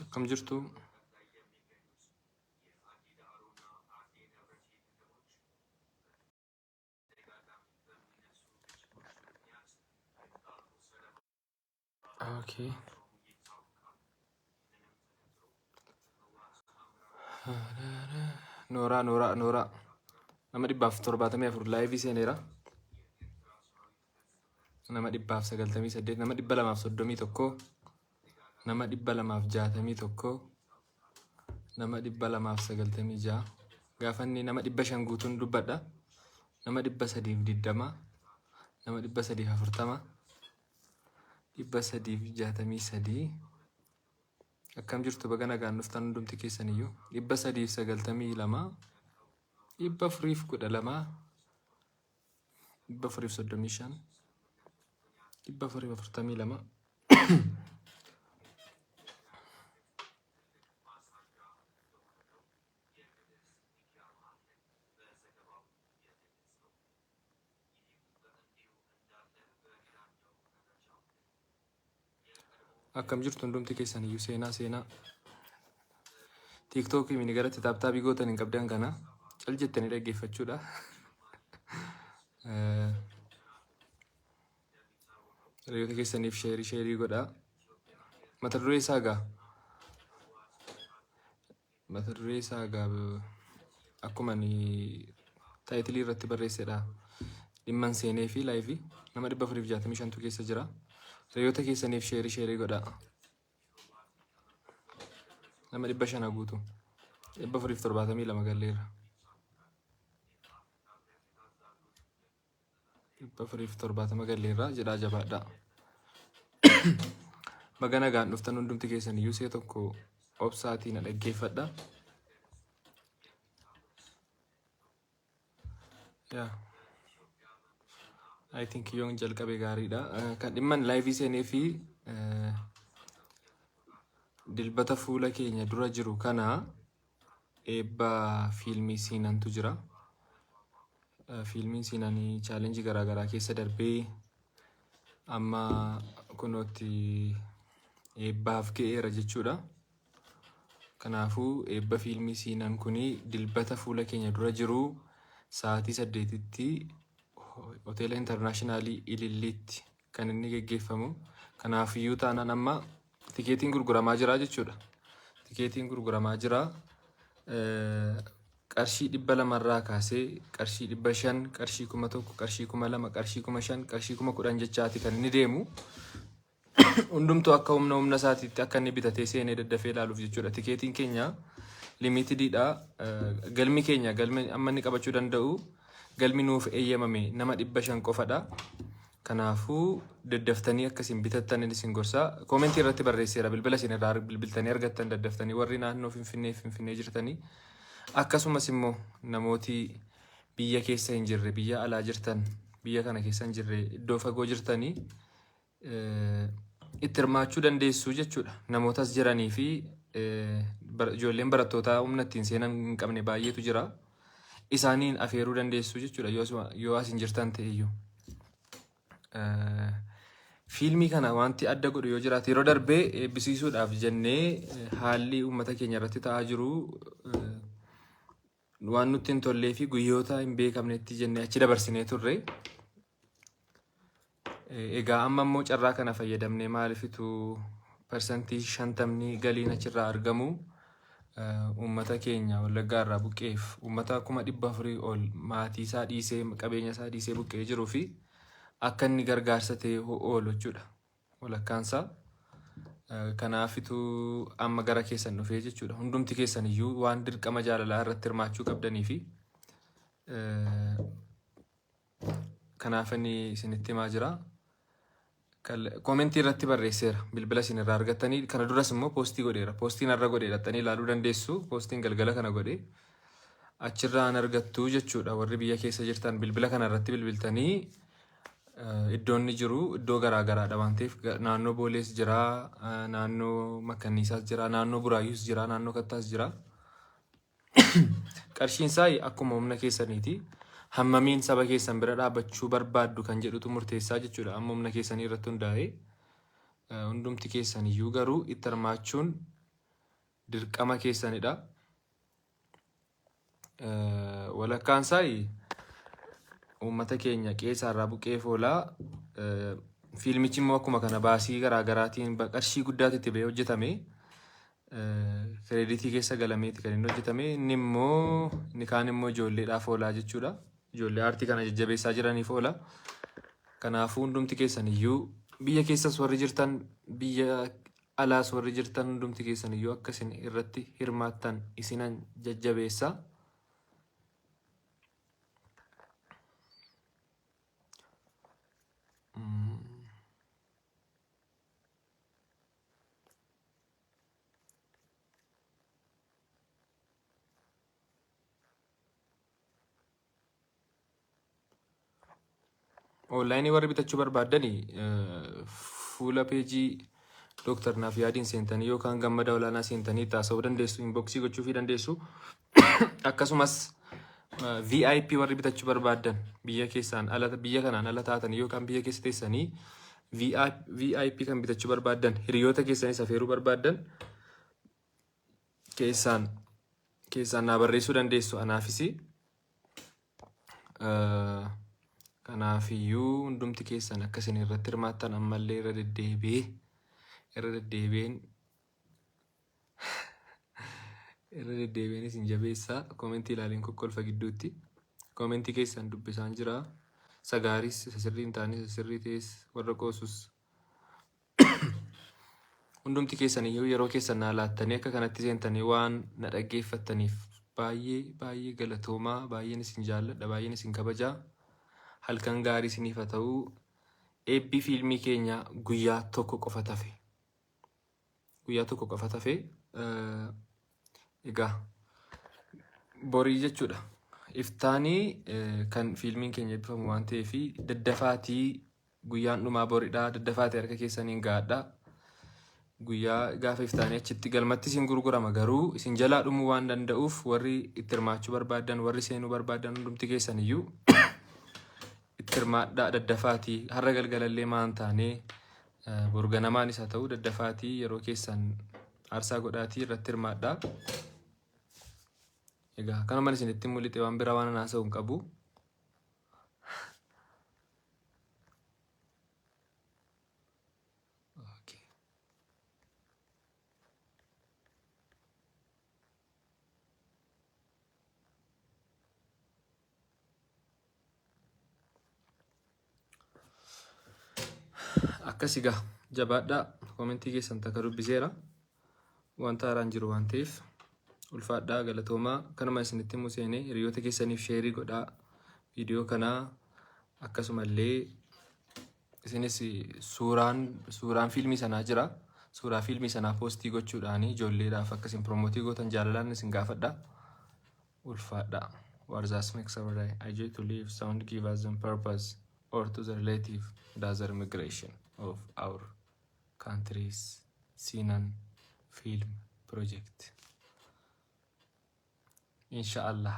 Akkam jirtu? Okay. Nooraa, nooraa, nooraa. Nama 174 live seeneera. Nama 198, nama 231, nama 261, nama 296. Gaafa inni nama 500 guutuun dubbadha. Nama 320, nama 340, 363. Akkam jirtu? Baga nagaan dhuftan hundumti keessan iyyuu. 392, 412, 435, 442. Akkam jirtu hundumti keessan iyyuu? Seenaa, seenaa. TikTokii mini garatti tap tapii gootan hin qabdan, kana cal jettanii dhaggeeffachuudha. Hiriyoota keessaniif share share godhaa. Mata duree isaa gaa. Mata duree isaa gaa akkuma ani title irratti barreessedha. Dhimman seenee fi live nama 465tu keessa jira. Hiriyoota keessaniif share share godhaa. Nama 500 guutu. 472 galleerra. 470 galleerra jedhaa, jabaadhaa. Baga nagaan dhuftan hundumti keessan iyyuu. See tokko obsaatii na dhaggeeffadha. Yaa. I think yoon jalqabe gaariidha. Kan dhimman live seenee fi Dilbata fuula keenya dura jiru kana eebba fiilmii Siinantu jira. Fiilmiin Siinanii challenge garaagaraa keessa darbee amma kunootti eebbaaf ga'eera jechuudha. Kanaafuu eebba fiilmii Siinan kuni Dilbata fuula keenya dura jiru sa'aatii 8tti Hoteela Internationalii Ililliitti kan inni geggeeffamu. Kanaafiyyuu taanaan amma tikeetiin gurguramaa jira jechuudha. Tikeetiin gurguramaa jira. Qarshii 200rraa kaasee qarshii 500, qarshii 1000, qarshii 2000, qarshii 5000, qarshii 10,000 jechaati kan inni deemu. Hundumtuu akka humna humna isaatiitti akka inni bitatee seenee daddafee ilaaluuf jechuudha. Tikeetiin keenya limitediidha. Galmi keenya, galmi amma inni qabachuu danda'u, galmi nuuf eeyyamame nama 500 qofadha. Kanaafuu daddaftanii akka isin bitattan isin gorsa. Comment irratti barreesseera, bilbila isin irraa bilbiltanii argattan daddaftanii warri naannoo Finfinnee Finfinnee jirtanii, akkasumas immoo namooti biyya keessa hin jirre, biyya alaa jirtan, biyya kana keessa hin jirre, iddoo fagoo jirtanii itti hirmaachuu dandeessu jechuudha. Namootas jiranii fi ijoolleen barattootaa humna ittiin seenan hin qabne baay'eetu jira. Isaaniin afeeruu dandeessu jechuudha yoo as hin jirtan ta'e iyyuu. Fiilmii kana wanti adda godhu yoo jiraate, yeroo darbee eebbisiisuudhaaf jennee haalli uummata keenya irratti ta'aa jiru waan nutti hin tollee fi guyyoota hin beekamnetti jennee achi dabarsinee turre. Egaa amma immoo carraa kana fayyadamnee maalifitu 50% galiin achirraa argamu uummata keenya Wallaggaa irraa buqqeef, uummata 400,000 ol maatii isaa dhiisee, qabeenya isaa dhiisee buqqee jiruu fi akka inni gargaarsa ta'e oolu jechuudha. Walakkaansaa. Kanaafitu amma gara keessan dhufee jechuudha. Hundumti keessan iyyuu waan dirqama jaalalaa irratti hirmaachuu qabdanii fi kanaaf inni isinitti himaa jira. Koomentii irratti barreesseera bilbila isin irraa argattanii kana duras immoo poostii godheera. Poostiin har'a godhe dhattanii ilaaluu dandeessu. Poostiin galgala kana godhe achirraan argattu jechuudha. Warri biyya keessa jirtan bilbila kana irratti bilbiltanii iddoon inni jiru iddoo garaa garaadha waan ta'eef naannoo Boolees jira, naannoo Makkanniisaas jira, naannoo Buraayyuus jira, naannoo Kattaas jira. Qarshiin isaa akkuma humna keessaniiti. Hammamiin saba keessan bira dhaabbachuu barbaaddu kan jedhutu murteessaa jechuudha. Amma humna keessanii irratti hundaa'ee hundumti keessan iyyuu garuu itti hirmaachuun dirqama keessanidha. Walakkaan isaa uummata keenya qe'ee irraa buqqee foolaa. Fiilmichi immoo akkuma kana baasii garaa garaatiin qarshii guddaatu itti ba'ee hojjetame. Kireeditii keessa galameeti kan inni hojjetame. Inni immoo inni kaan immoo ijoolleedhaaf oolaa jechuudha. Ijoollee aartii kana jajjabeessaa jiraniif oola. Kanaafuu hundumti keessan iyyuu biyya keessas warri jirtan biyya alaas warri jirtan hundumti keessan iyyuu akka isin irratti hirmaattan isinan jajjabeessa. Onlaayinii warri bitachuu barbaaddani fuula peejii Dooktar Naaf Yaadiin seentanii yookaan Gammada Olaanaa seentanii itti haasa'uu dandeessu, inboksii gochuufii dandeessu. Akkasumas VIP warri bitachuu barbaaddan biyya keessaan ala biyya kanaan ala taatanii yookaan biyya keessa teessanii VIP kan bitachuu barbaaddan hiriyoota keessanis afeeruu barbaaddan keessaan keessaan naa barreessuu dandeessu anaafis. Kanaafiyyuu hundumti keessan akka isin irratti hirmaattan ammallee irra deddeebi'ee irra deddeebi'een irra deddeebi'een isin jabeessaa. Koomentii ilaaleen kokkolfa gidduutti. Koomentii keessan dubbisaan jira. Isa gaariis isa sirrii hin taanes isa sirrii ta'es warra qoosus. Hundumti keessan iyyuu yeroo keessan naa laattanii akka kanatti seentanii waan na dhaggeeffattaniif baay'ee baay'ee galatoomaa baay'een isin jaalladha baay'een isin kabajaa halkan gaarii isiniif haa ta'u eebbi fiilmii keenya guyyaa tokko qofa tafe guyyaa tokko qofa tafe egaa borii jechuudha iftaanii kan fiilmiin keenya eebbifamu waan ta'eef daddafaatii Guyyaan dhumaa boridha. Daddafaati harka keessaniin ga'adha. Guyyaa gaafa iftaanii achitti galmatti isin gurgurama garuu isin jalaa dhumuu waan danda'uuf warri itti hirmaachuu barbaaddan warri seenuu barbaaddan hundumti keessan iyyuu itti hirmaadhaa daddafaatii har'a galgalallee maan taanee boru ganamaanis haa ta'u daddafaatii yeroo keessan aarsaa godhaatii irratti hirmaadhaa. Egaa kanumaan isinitti mul'ite waan biraa waan haasa'u hin qabu. Okay. Akkas egaa jabaadhaa koomentii keessan takka dubbiseera wanta haaraan jiru waan ta'eef ulfaadhaa galatoomaa kanuma isinitti himu seenee hiriyoota keessaniif sheerii godhaa viidiyoo kanaa akkasumallee isinis suuraan suuraan fiilmii sanaa jira suuraa fiilmii sanaa poostii gochuudhaan ijoolleedhaaf akka isin piromootii gootan jaalalaan isin gaafadha ulfaadhaa. What does makes our I to live sound give us some purpose or to the relative does the migration of our country's Sinan film project. Inshallah.